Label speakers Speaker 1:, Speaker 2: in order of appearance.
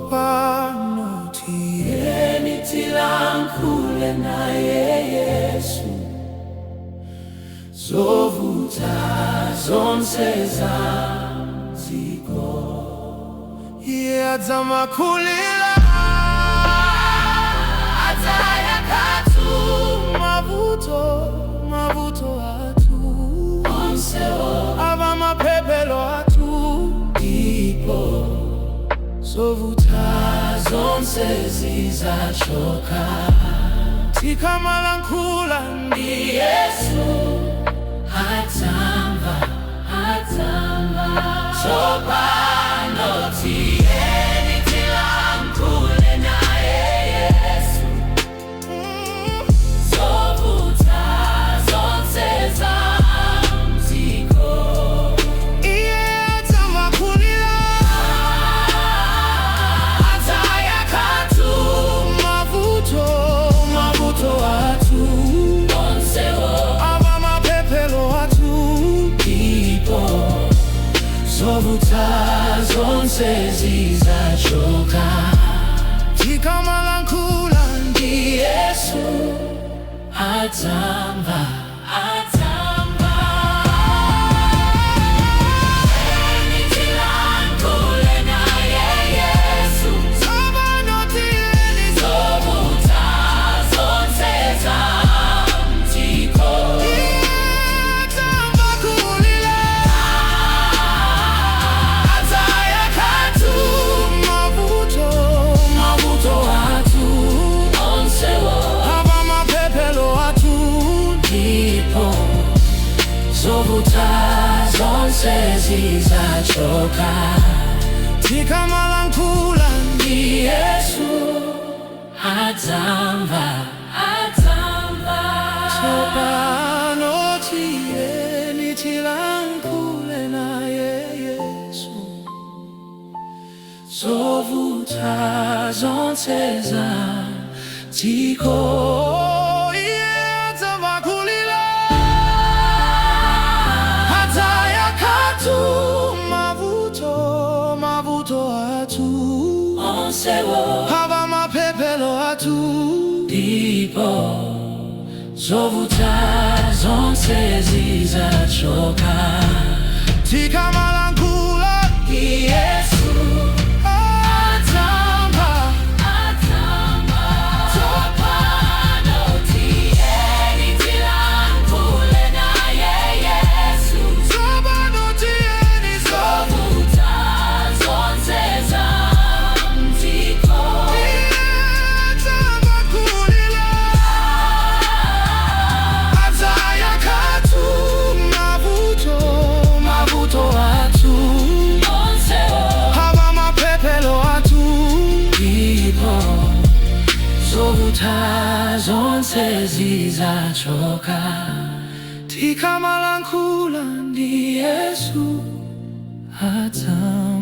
Speaker 1: Tsopano tiyeni tilankhule naye Yesu, zovuta zonse za dziko. Iye adzamakulira, adzayankha mavuto, mavuto athu
Speaker 2: onsewo.
Speaker 1: Amva mapemphero athu
Speaker 2: ndipo zovuta zonse zizachoka.
Speaker 1: Tikamalankhula
Speaker 2: ndi Yesu adzamva, adzamva. Tsopano tiyeni tilankhule naye Yesu, zovuta zonse za mdziko.
Speaker 1: Iye adzamakulira,
Speaker 2: adzayankha
Speaker 1: mavuto, mavuto athu
Speaker 2: onsewo.
Speaker 1: Amva mapemphero athu
Speaker 2: ndipo zovuta zonse zizachoka.
Speaker 1: Tikamalankhula
Speaker 2: ndi Yesu adzamva, adzamva. Tilankhule naye Yesu.
Speaker 1: Tsopano tiyeni.
Speaker 2: Zovuta zonse za mdziko.
Speaker 1: Iye adzamakulira,
Speaker 2: adzayankha
Speaker 1: mavuto, mavuto athu
Speaker 2: onsewo.
Speaker 1: Amva mapemphero athu
Speaker 2: ndipo zovuta zonse zizachoka.
Speaker 1: Tikamalankhula
Speaker 2: ndi Yesu adzamva, adzamva.
Speaker 1: Tsopano tiyeni tilankhule naye Yesu,
Speaker 2: Zovuta zonse za dziko.
Speaker 1: Iye adzamakulira, adzayankha mavuto, mavuto athu
Speaker 2: onsewo.
Speaker 1: Amva mapemphero athu
Speaker 2: ndipo zovuta zonse zizachoka.
Speaker 1: Tikamalankhula
Speaker 2: ndi Yesu
Speaker 1: adzamva.
Speaker 2: Adzamva. Tsopano tiyeni tilankhule naye Yesu.
Speaker 1: Tsopano tiyeni.
Speaker 2: Zovuta zonse za mdziko.
Speaker 1: Iye adzamakulira, adzayankha mavuto, mavuto athu
Speaker 2: onsewo.
Speaker 1: Amva mapemphero athu
Speaker 2: ndipo zovuta zonse zizachoka.
Speaker 1: Tikamalankhula
Speaker 2: ndi Yesu adzamva.